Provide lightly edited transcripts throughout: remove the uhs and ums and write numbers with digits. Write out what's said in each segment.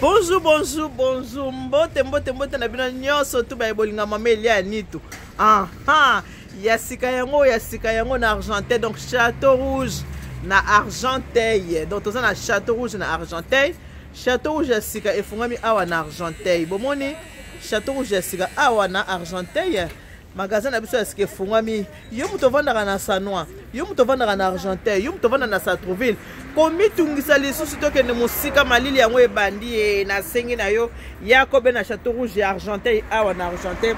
Bonjour, bonjour, bonjour. Mbote, mbote, mbote na bino nyonso tu baye bolinga mama Elia Nitu. Aha, ya sika yango, ya sika yango na Argenteuil, donc Château Rouge na Argenteuil. Donc toza na Château Rouge na Argenteuil. Château Rouge ya sika efungami awa na Argenteuil. Bomoni Château Rouge ya sika awa na Argenteuil. Magasin na biso ya sika efungwami. Yo moto ovandaka na Sanois, yo moto ovandaka na Argenteuil, yo moto ovandaka na Sartrouville, komitungisa lisusu tokende mosika, malili yango ebandi ye. Nasengi na yo yakobe na Château Rouge ya Argenteuil, awa na Argenteuil,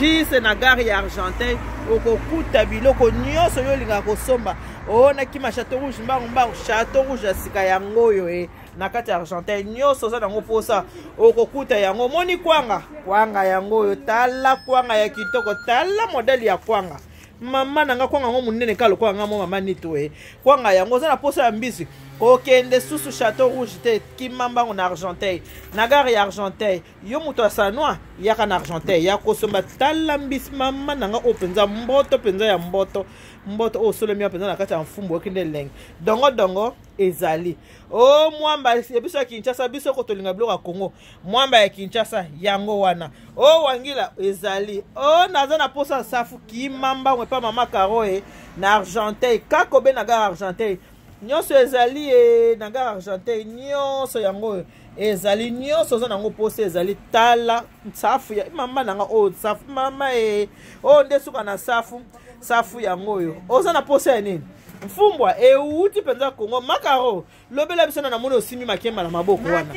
juste na gare ya Argenteuil, okokuta biloko nyonso yo olingaka kosomba. O nakima Château Rouge mbangu mbangu, Château Rouge ya sika yango oyo e na kati ya Argenteuil, nyonso oza nango mposa okokuta yango. Omoni kwanga, kwanga yango oyo, tala kwanga ya kitoko, tala modele ya kwanga mama na nga, kwanga yango monene kaka lokola nga mo mama nito e kwanga yango. Oza na posa ya mbisi, kokende susu Château Rouge te, kima mbango na Argenteuil, na gare ya Argenteuil. Yo moto ya Sanois, yaka na Argenteuil ya kosomba. Tala mbisi mama na nga oyo mpenza mboto mpenza ya mboto mboto oyo osolemi mpenza na kati ya mfumbu, okende elenge dongo dongo ezali. O mwamba ya biso ya Kinshasa, biso kotolinga biloko ya Congo, mwamba ya Kinshasa yango wana. O wangila ezali, o naza na posa safu, kima mbango epa mama Caro e na Argenteuil, kakobe na gare Argenteuil, nyonso ezali e na gare Argenteuil, nyonso yango oyo ezali, nyonso oza nango posa ezali. Tala safu ya mama nanga oyo, safu mama e oyo nde suka na safu. Safu yango oyo, oza na posa ya nini? Mfumbwa euti mpenza Kongo. Makaro, lobela biso na namoni osimbi makemba na maboko wana.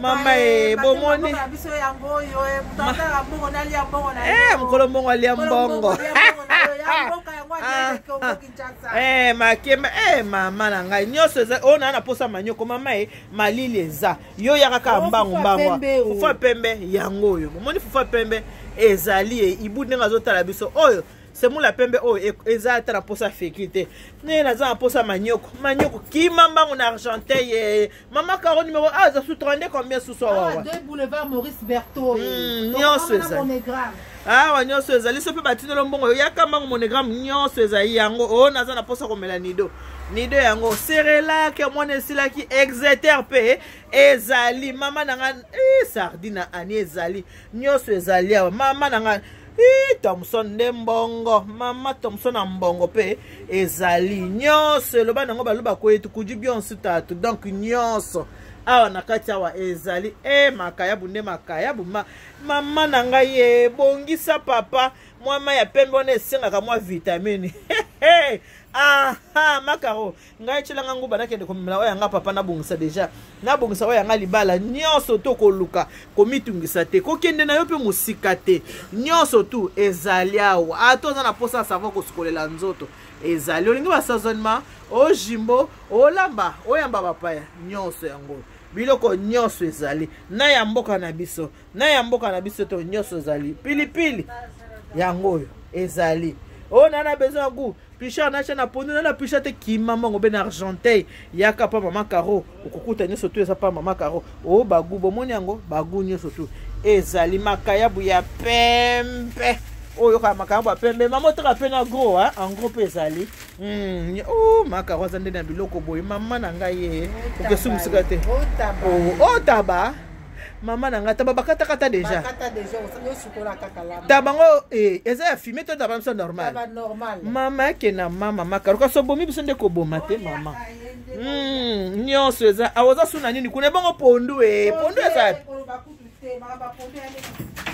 Mama e, bomoni mokolo mbongo alia mbongo makemba. Mama na ngai, nyonso eza oyo naa na posa manyoko. Mama e, malili eza, yo yaka kaka mbangu mbangu. Fufu pembe yango oyo, bomoni fufu pembe ezali e ibu ndenge azotala biso oyo, semula pembe oyo eza ata na posa feki te. Ndenge naza na posa manyoko, manyoko, kima mbangu na Argenteuil ye mama Caro numéro a aza su 32 combien susu awawa? Boulevard Maurice Berthaud. Nyonso ezali awa, nyonso ezali. So mpe batindelo mbongo, yaka mbangu, MoneyGram, nyonso ezali yango oyo. Naza na posa komela nido, nido yango Cerelac mwana esilaki, Exeter mpe ezali mama na nga, sardine ani ezali, nyonso ezali awa mama na nga. Thomson nde mbongo, mama Thomson na mbongo mpe ezali, nyonso eloba nango baloba koyetu kuju bionso tatu. Donc nyonso awa na kati awa ezali e makayabu nde makayabu ma, mama na ngai ebongisa papa mwa mai ya pembe wana esengaka mwa vitamine. Aha, makaro ngai tyelanga nguba, nakende komemela oyo yanga papa, nabongisa deja, nabongisa oyo yanga libala. Nyonso to koluka komitungisa te, kokende na yo mpe mosika te, nyonso tu ezali awa. Ata oza na mposa ya savon kosukolela nzoto ezali, olingi basaisonnement, ojimbo, olamba, oyamba bapaya, nyonso yango, biloko nyonso ezali na ya mboka na biso, na ya mboka na biso to nyonso ezali. Pilipili yango oyo ezali oyo na besoin ya goût pichard natia na pondu na pichard te, kima mbongo mpe na Argenteuil, yaka pa mama Caro, okokuta nyonso tu eza pa mama Caro. Oyo bagu bomoni yango, bagu nyonso tu ezali. Makayabu ya pembe oyo kaka makayabu ya pembe mama otaka mpe na gros en gros mpe ezali. Makaro aza nde na biloko boye mama na ngai ye, okesu mosika te. Otaba mama na ngai, taba bakatakata deja, taba yango eza ya fume to taba biso normal? Mama akenda mama makaro, kasi obomi biso nde koboma te mama. Nyonso eza awa. Oza su na nini kuna? Ebongo pondu e, pondu eza,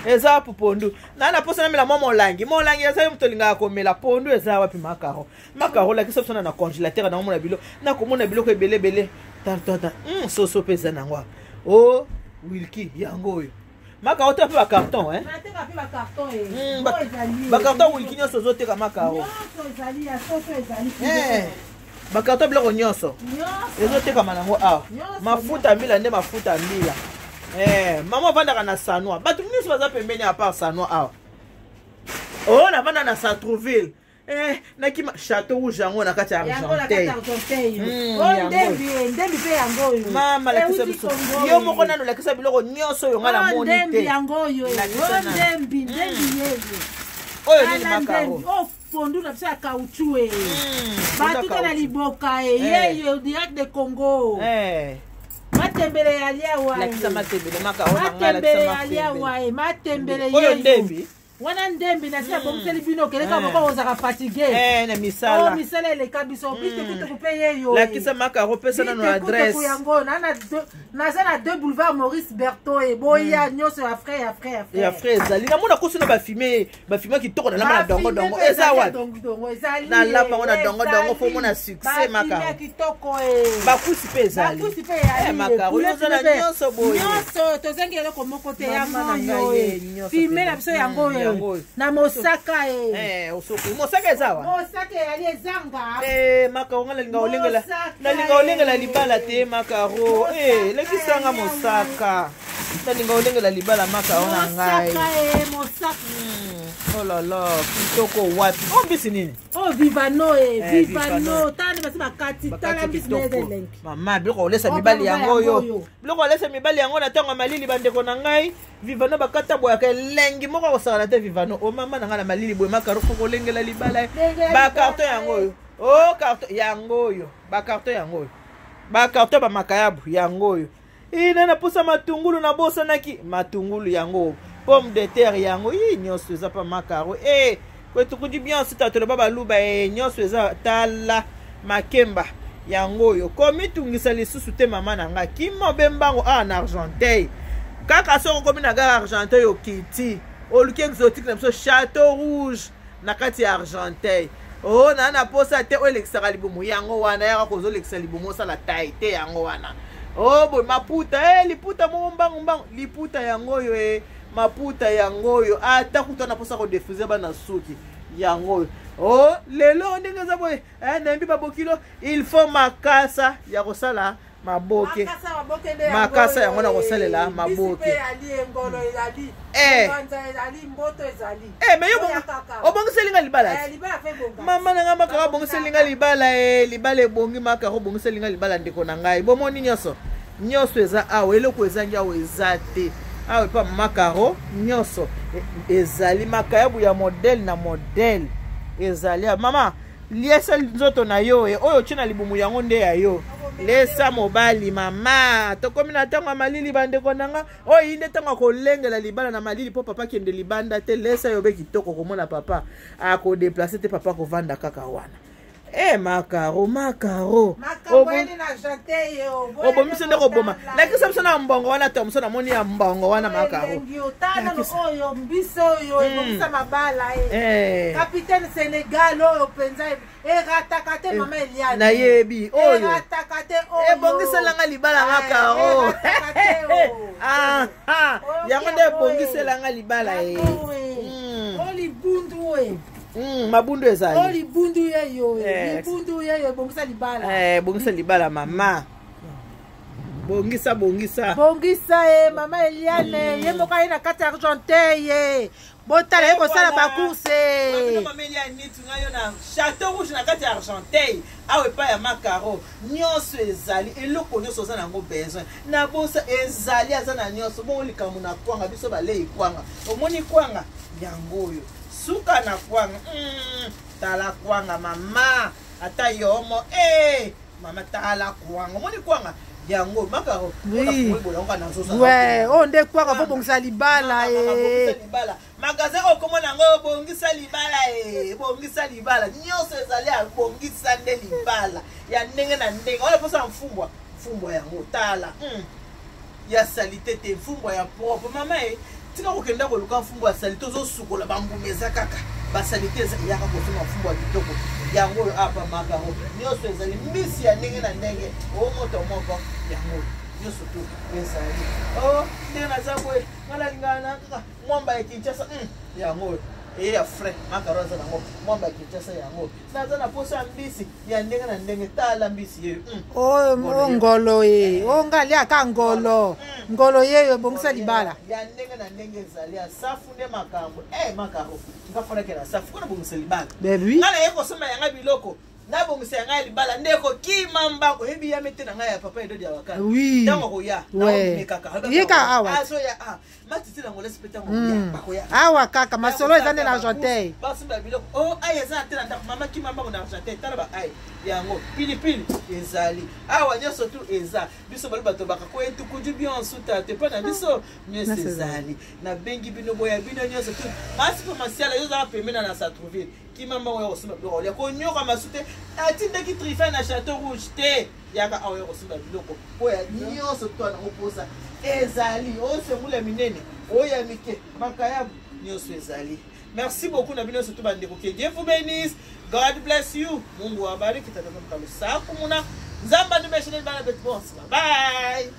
eza wapi pondu? Na mposa namela mwa molangi, molangi eza. Yo moto olingaka komela pondu, eza wapi makaro? Makaro, olakisa biso na congélateur, nakomona bilo, nakomona biloko ebele ebele. Tata, soso mpe eza nango o wilki yango oyo. Makaro te mpe bacarton, bacarton wilki nyonso ozoteka makaro, bacarton, biloko nyonso ezotekama nango awa. Mafuta mbila nde mafuta mbila. Mama ovandaka na Sanois, bato nyonso baza pembeni à part Sanois awa. Oyo navanda na Sartrouville, nakima Château Rouge yango na kati ya Argenteuil. Ndembi mpe yango oyo. Mama, lakisa biso yo moko nano, lakisa biloko nyonso oyo nga namoni te. Yango oyo ndembi, ndembi yeyo. Oyo nini makaro? Pondu na biso ya caoutchouc e, batuta na liboka e, yeyo direct de Congo. Matembele ya lia waye. Lakisa matembele makaro na ngai, Matembele lakisa ya lia matembele. waye, matembele Oyo yeyo. ndembi? Wana ndembi nasi abongiseli bino keleka Eh. moko ozalaka fatigue. Eh, na Oh, misala. misala eleka biso bitekuteku mpe yeyo. Lakisa makaro, pesa nano Bitekuteku adresse. yango naza na 2 boulevard Maurice Berthaud e boya nyonso ya frais ya frais ya Ya frais. frais ezali. Namona kosi na bafime, bafime kitoko na lamba na dongo dongo. Eza wapi? Nalamba ngo na dongo dongo, fo mona succès, makaro. Ya kitoko e. Bakusi mpe ezali. Bakusi mpe eyali. Eh, makaro, yo oza na nyonso boye. Nyonso tozangi eloko moko te. Mama Yango na ngai oyo ye, e. nyonso Fime mpenza. na biso yango Yango oyo oyo. na mosaka e. Eh, osoki. Mosaka eza wa? Mosaka eyali ezanga. Eh, makaro nga nalinga olengela. Mosaka, Nalinga olengela eh. libala te makaro. Eh, lekisanga mosaka. Nalinga olengela libala makaro na ngai. Mosaka e, mosaka. Oh là là, kitoko wapi? Oh, mbisi nini? Oyo vivano e. Eh, Vivano Vivano. tala nde basi bakati tala Bakati mbisi na eza kitoko. elengi. Mama, biloko kolesa Oh, mibali mibali yango yango oyo. oyo. Biloko kolesa mibali yango na ntango ya malili bandeko na ngai. Vivano bakata boyaka elengi moko akosakana te vivano. O mama na ngai na malili boye makaro fo kolengela libala ye. Lengela Bakarton libala yango ye. oyo. O karton yango oyo. Bakarton yango oyo. Bakarton bamakayabu yango oyo. Ina napusa matungulu nabosanaki matungulu yango pomme de terre yango i nyonso eza pa makaro e kwetukundi bionso tatoloba baluba e nyonso eza tala makemba yango oyo komitungisa lisusu te mama na ngai kima obe mbango awa na Argenteuil kaka soki okomi na gare Argenteuil okiti oluki exotique na biso Chateau Rouge na kati ya Argenteuil. O na na posa te oyo elekisaka libumu yango wana yaka kozolekisa libumu osala tai te yango wana o boye maputa e liputa moko mbangu mbangu liputa yango oyo e maputa yango oyo ata kuta na posa kodefuze bana suki yango oyo o lelo ndenge eza boye eh, nayembi babokilo il faut makasa ya kosala maboke. Makasa maboke nde yango Makasa oyo, yango na kosalela eh. maboke. Mbisi mpe eyali engolo ezali. Eh. Nganza ezali mboto ezali. Eh, me yo Oya kaka. obongiseli nga libala Eh, ti. libala fe ebonga. Mama na ngai makaro obongiseli nga libala e libala ebongi makaro obongiseli nga libala ndeko na ngai bomoni nyonso nyonso eza awa eloko ezangi awa eza te awa epa makaro nyonso ezali makayabu ya modele na modele ezali awa. Mama liesa nzoto na yo e oyo otie na libumu yango nde ya yo lesa mobali mama tokomi na ntango ya malili bandeko na nga oyo ye nde ntango akolengela libala na malili mpo papa akende libanda te lesa yo be kitoko komona papa akodeplace te papa akovanda kaka wana e makaro makaro Makambo Obo- eyali na Argenteuil yo. Boya obomisi nde koboma kotala. lakisa biso na mbongo wana to moso namoni ya mbongo wana makaro. Elengi yo, tala nano Lakisa. oyo mbisi oyo ebongisa mabala e. Eh, Capitaine Sénégal oyo mpenza erataka te mama Eliane. Nayebi oyo Erataka te oyo. ebongiselanga libala Eh, makaro. erataka te oyo. Ah, ah, Oyo yango nde yango, eh. ebongiselanga libala e. Yango, eh. Oyo libundu e. Mabundu Oyo ezali libundu yeyo e. Eh. Libundu yeyo ebongisa libala. Eh, bongisa libala mama bongisa bongisa. Bongisa ye mama Eliane ye moko aye na kati ya Argenteuil ye botala ye kosala Voilà. bacourse. Bino mama Elia Nitu ngai yo na Chateau Rouge na kati ya Argenteuil awa epai ya makaro nyonso ezali eloko nyonso oza nango besoin na bosa ezali aza na nyonso bongo likambo na kwanga biso balei kwanga omoni kwanga yango oyo suka na kwanga tala kwanga mama ata yomo eh, mama tala kwanga omoni kwanga yango makaro. Oui. Boyango nazozala We oyo nde kwanga fo bongisa libala bongisa e. libala magasin oyo komona yango bongisa libala e bongisa libala nyonso ezali ya bongisa nde libala ya ndenge na ndenge wana mposa mfumbwa mfumbwa yango tala ya salite te mfumbwa ya propre mama e tika kokenda koluka mfumbwa ya salite ozosukola bambuma eza kaka basalite eza yaka kosomba mfumbwa ya kitoko yango oyo apa makaro nyonso ezali mbisi ya ndenge na ndenge o moto moko yango oyo nyonso to ezali o ndenge naza boye nga nalingaka na kaka mwamba ya Kinshasa yango oyo eye ya frais makaro aza nango mwamba ya Kinshasa yango naza na posa ya mbisi ya ndenge na ndenge tala mbisi yeyo Oyo oyo ngolo e oyo nga aliaka ngolo ngolo yeyo ebongisa libala. Ya ndenge na ndenge ezali ya safu nde makambo e makaro nga fanake na safu kona bongisa libala. Bebi. Nga naye kosomba yanga biloko nabongisa yanga ya libala ndeko kima mbango oyebi ya mete na ngai ya papa Edodi ya wakala. Oui. Ntango akoya Ouais. kaka Ye kaka awa. azoya ah matiti nango lesi mpe ntango akoya bakoya. Awa kaka masolo eza nde na Argenteuil. Basomba biloko o ai eza na te na ndako mama kima mbango na Argenteuil tala ba ai Yango pilipili ezali awa, nyonso tu eza. Biso bali bato baka koyetukuju bionso tata epai na biso nyonso ezali. Nabengi bino, boya bino nyonso tu. Masi mpe masiala, yo ozala pembeni na Satrouville, kima mbango ya kosomba biloko olia, konyoka masu te. Atindaki Trifin na Chateau Rouge te, yaka awa ya kosomba biloko oyo nyonso to nango mposa ezali. Oyo sengula minene, oyo ya mike, makayabu, nyonso ezali. Merci beaucoup na bino surtout bandeko. Que Dieu vous bénisse. God bless you. Mungu awabariki. Tata mkalusaku muna. Nzamba nimeshineni bana betu bonse. Bye.